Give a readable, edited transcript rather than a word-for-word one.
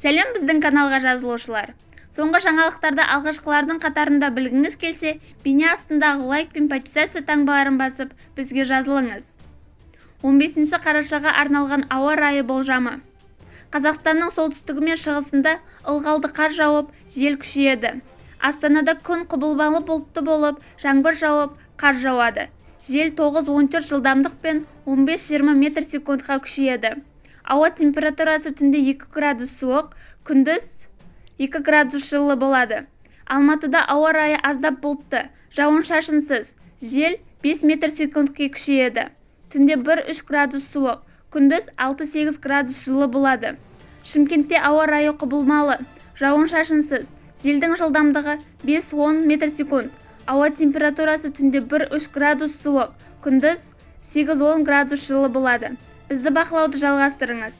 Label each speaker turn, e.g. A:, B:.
A: Сәлем, біздің каналға жазылушылар! Соңғы жаңалықтарды алғашқылардың қатарында білгіңіз келсе, бейне астындағы лайк пен подписаться таңбаларын басып, бізге жазылыңыз. 15 қарашаға арналған ауа райы болжамы. Қазақстанның солтүстігі мен шығысында ылғалды қар жауып, жел күшейеді. Астанада күн құбылмалы бұлтты болып, жаңбыр жауып, қар жауады. Жел 9-14 жылдамдықпен 15-20 метр секундқа күшейеді. Ауа температурасы түнде 2 градус суық, күндіз 2 градус жылы болады. Алматыда ауа райы аздап бұлтты, жауын-шашынсыз, жел 5 метр секундке күшейеді. Түнде 1-3 градус суық, күндіз 6-8 градус жылы болады. Шымкентте ауа райы құбылмалы, жауын-шашынсыз, желдің жылдамдығы 5-10 метр секунд. Ауа температурасы түнде 1-3 градус суық, күндіз 8-10 градус жылы болады. Бізді бақылауды жалғастырыңыз.